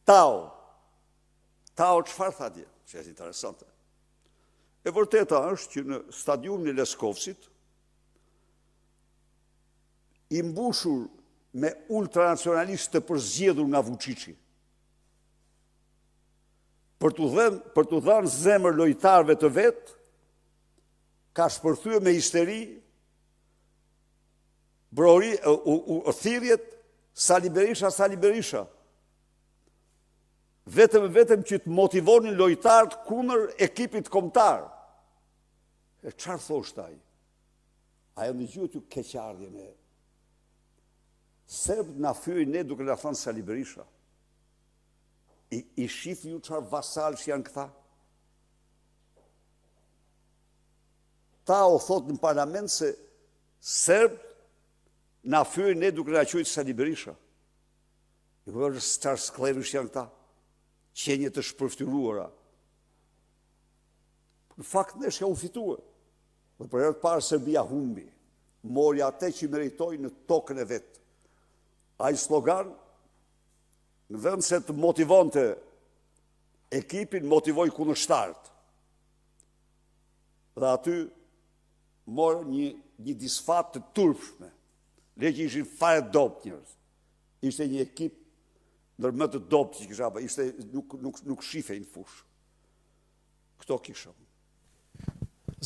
Tao. Tao çfarë tha dje? Që është interesante. E vërteta është që në stadiumin e Leskovcit, i mbushur me ultranacionalistë të përzgjedhur nga Vuçiçi, për t'u dhënë, për t'u dhënë zemër lojtarëve të vet, ka shpërthyer me histeri brori, u, u, thirrjet Sali Berisha, Sali Berisha. Vetëm vetëm që të motivonin lojtarët kundër ekipit kombëtar. E çfarë thoshte ai? A e ndëgjuat ju keqardhjen e serbët na fyejnë ne duke na thënë Sali Berisha. I, i shihni ju çfarë vasalësh janë këta? Tao thotë në parlament se serbët na fyejnë ne duke na quajtur Sali Berisha. I kupton çfarë skllevërish janë këta? Qenie të shpërfytyruara. Në fakt ndeshja u fitue. Dhe për herë të parë Serbia humbi. Mori atë që meritoi në tokën e vet. Ai slogan në vend se të motivonte ekipin, motivoi kundërshtarët. Dhe aty morën një, një disfatë të turpshme. Le që ishin fare dobët njerëz. Ishte një ekip ndër më të dobët që kisha, ishte nuk nuk nuk shifej në fushë. Këto kisha.